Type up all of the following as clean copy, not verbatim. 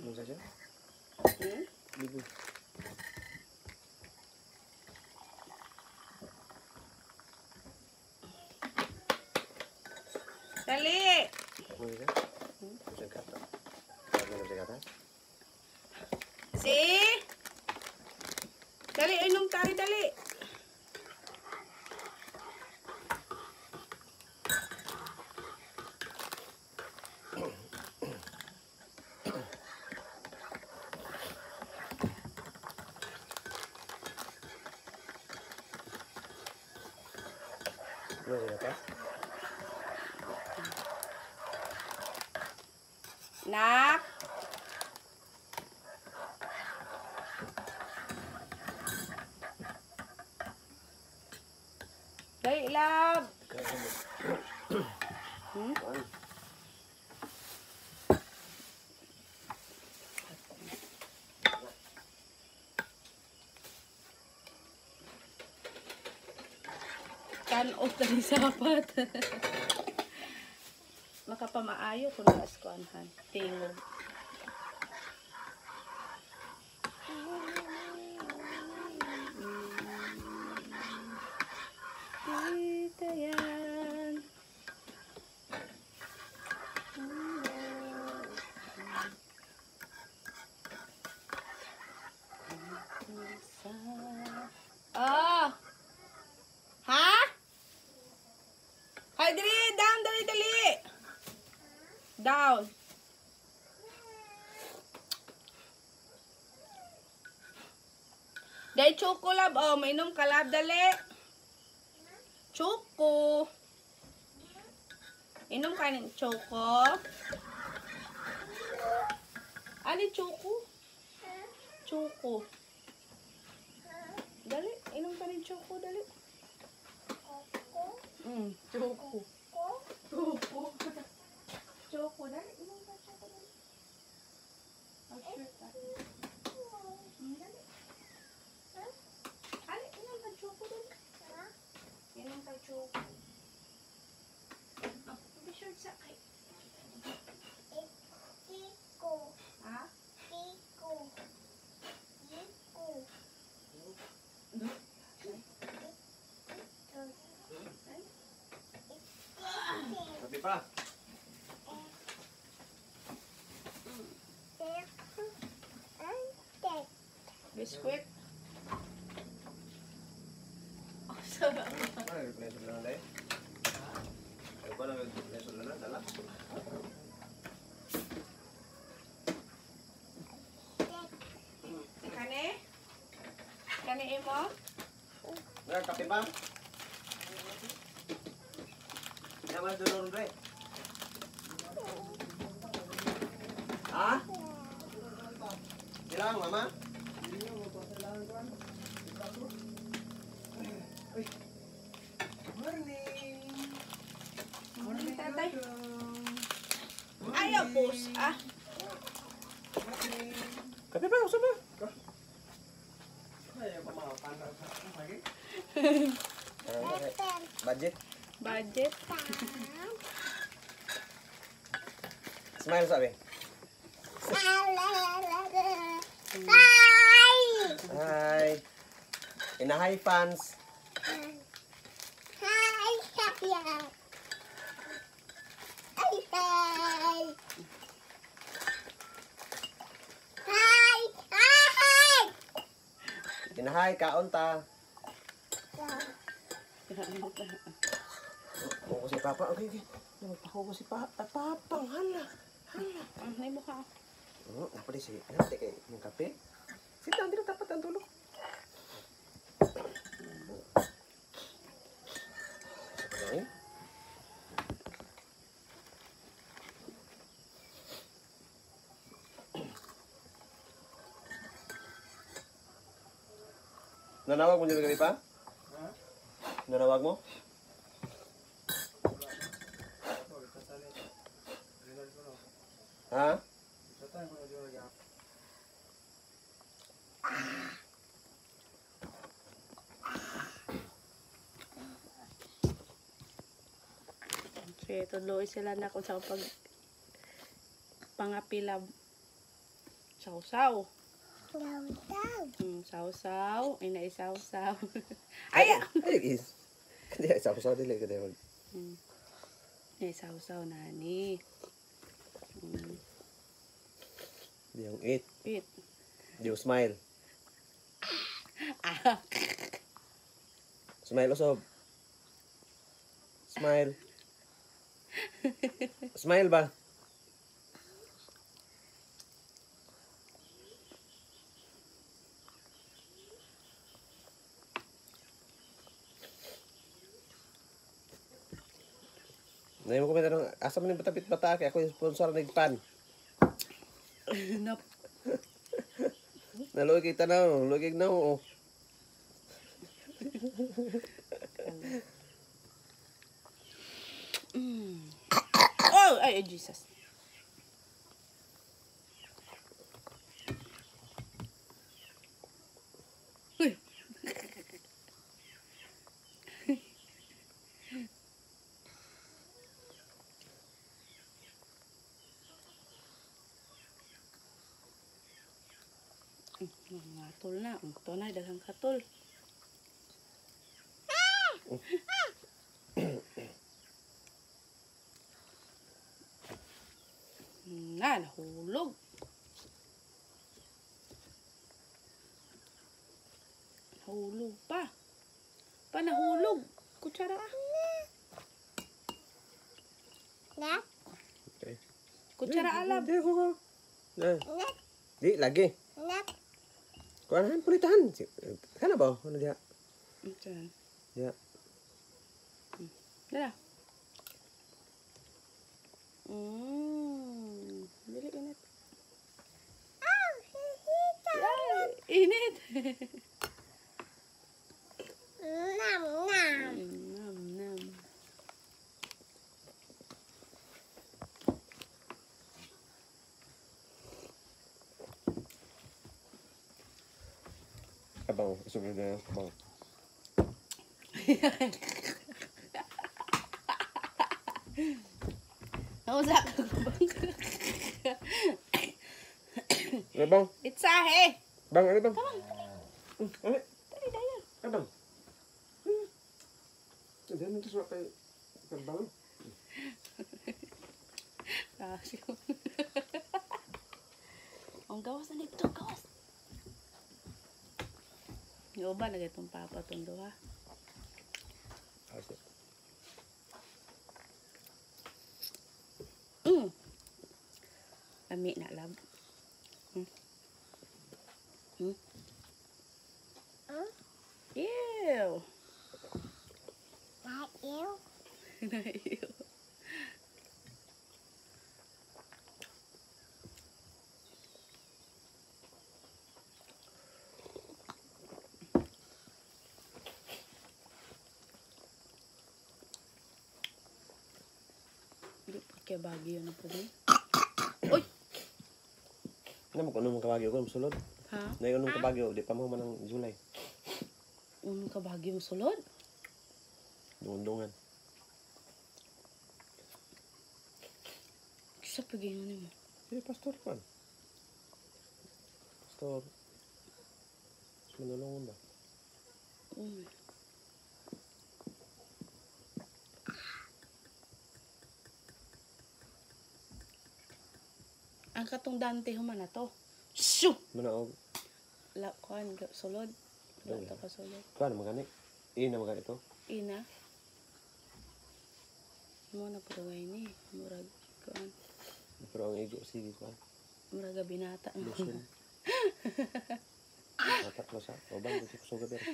Ano sa siya? Hmm? Libo. Dali! Ano siya? Sa kata. Ano sa kata? Si! Dali, inom tayo, dali! Ano sa kata? Nak! Dali, love! Hmm? Turn off na rin sapat. Makapamaayo kung naas ko anhan. Tingog. Dito yan. Ah! Ha? Ay, dali! Down! Dali, dali! Down! Dahil choco lab. Oh, mainom ka lab. Dali! Choco! Inom ka ng choco. Ano yung choco? Choco. Dali, inom ka ng choco, dali. Choco. Choco. Choco, dali. Inom ka choco, dali. Mag-shirt ka. Dali. Dali, inom ka choco, dali. Inom ka choco. Oh, mag-shirt sa kay. Ha? Kape pa. Biscuit. Oh, sarap. Ano yung lesson na lang? Ano ba lang lesson na lang? Dala? Kani? Kani imo? Meron kape pa? Yaman doon bre. Ha? Ilang, mama? Morning. Morning, tatay. Ayaw, boss. Ah. Kape pa, usap ba? Budget? Budget. Smile sabi. Hi. Ina hi fans. Ina hi kaon ta. Ako si Papa. Okay, okay. Magpako ko si Papa. Papa, hala. Hala. Ah, may mukha. Oh, napali si. Ano kay yung kape? Sit down dito tapat ang tulog. Okay. Nanawag mo dyan gabi pa? Nanawag mo? Ha? Okay, tudloy sila na kung sa pag pangapilab. Sausaw. Sausaw. Sausaw. Ina isawsaw. Ay! Ay, is. Kaya sausaw dili kada. Ina isawsaw nani. Di yung eat. Eat. Di yung smile. Ah. Smile usob. Smile. Smile ba? Ngayon mo kumita ng asa man yung batapit bata kay ako yung sponsor ng pan. Nap. Naluoy kay tanaw, luoy kay na oh. Oh, ay, Jesus. Uy. Ngatol na. Ito na, daghang katol. Na, nahulog. Nahulog pa. Pa, nahulog. Kutsara ah. Na. Okay. Kutsara alab. Di ko. Na. Di lagi. Na. Kuan pulitahan. Kana ba? Ano diha? Diyan. Diha. Dala. Dili init. Ah, Init. Nam nam. Nam nam. Kabang, isugod na kabang. Nausa ka bang? Ano bang? Itsahe. Bang, ano bang? Kabang. Ano? Dali dayon. Kabang. Hindi nito sa kay kabang. Ang gawas na dito, gawas. Yung ba na itong papa itong duha? Lami na, love. Ew! Ew. Ew. Hindi po kaya Baguio na po din. Uy! Ano mo kung anong kabagyo ko, sulod? Ha? Na yung anong kabagyo, di pa mo man ang July. Unong kabagyo sulod? Dungdungan. Sa pagingon mo. Eh, pastor man. Pastor. Manulungon ba? Uy. Ang katong Dante human na to. Shoo! Manaog. La, kuan, sulod. Wala to ka sulod. Kuan, magani. Ina magani ito. Ina. Mo na po ni. Murag, kuan. Pero ang igo, sige, kuan. Murag binata. Lusun. Matak na sa. O bang, dito ko suga pero.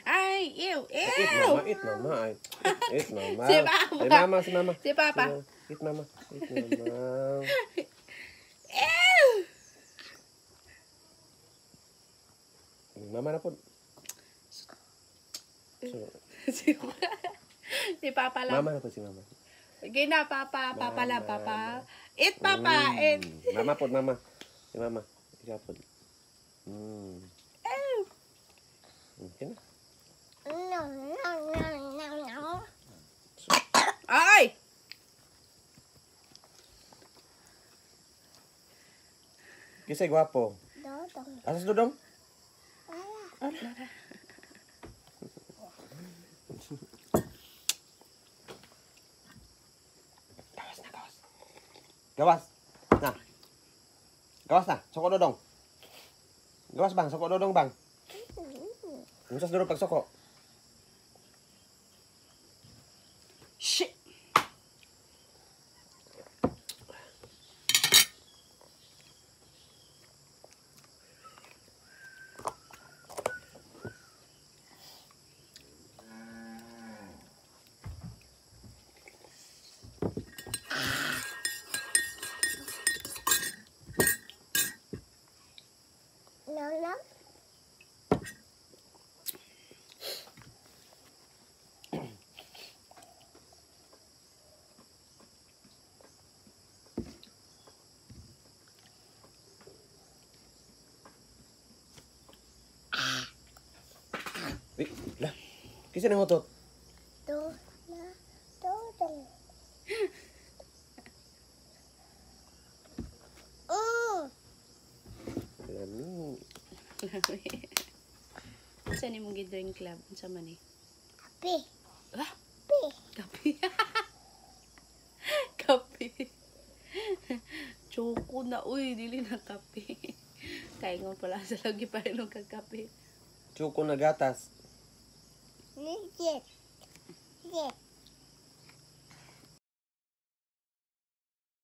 Ay, ew, Eat ew! mama, eat mama. Ay. Eat mama. Si Papa. Ay, mama, si mama. Si Papa. Eat mama. Eat mama. Ew! Mama na po. So, Si Papa lang. Mama na po si mama. Sige na, Papa. Papa lang, Mama. Papa. Eat, Papa. Eat. Mama po, mama. Si mama. Ikaw po. Ew! Okay na. No, no, no, no, no. Ah! Kisay gwapo? Dodong. Asas dodong? Wala. Gawas na, gawas. Gawas. Na. Gawas na. Soko dodong. Gawas bang, soko dodong bang. Unsa sa dodong pagsoko? Shit! Lolo. Uy, lah. Kinsa nang utot? Do na dodong. Lami. Unsa ni mong gi-drink club? Unsa man ni? Kape. Ah, Kape. kape. Kape. Choco na uy, dili na kape. Kaingon pala sa lagi pa rin kag kape. Choco na gatas. Legit. Legit.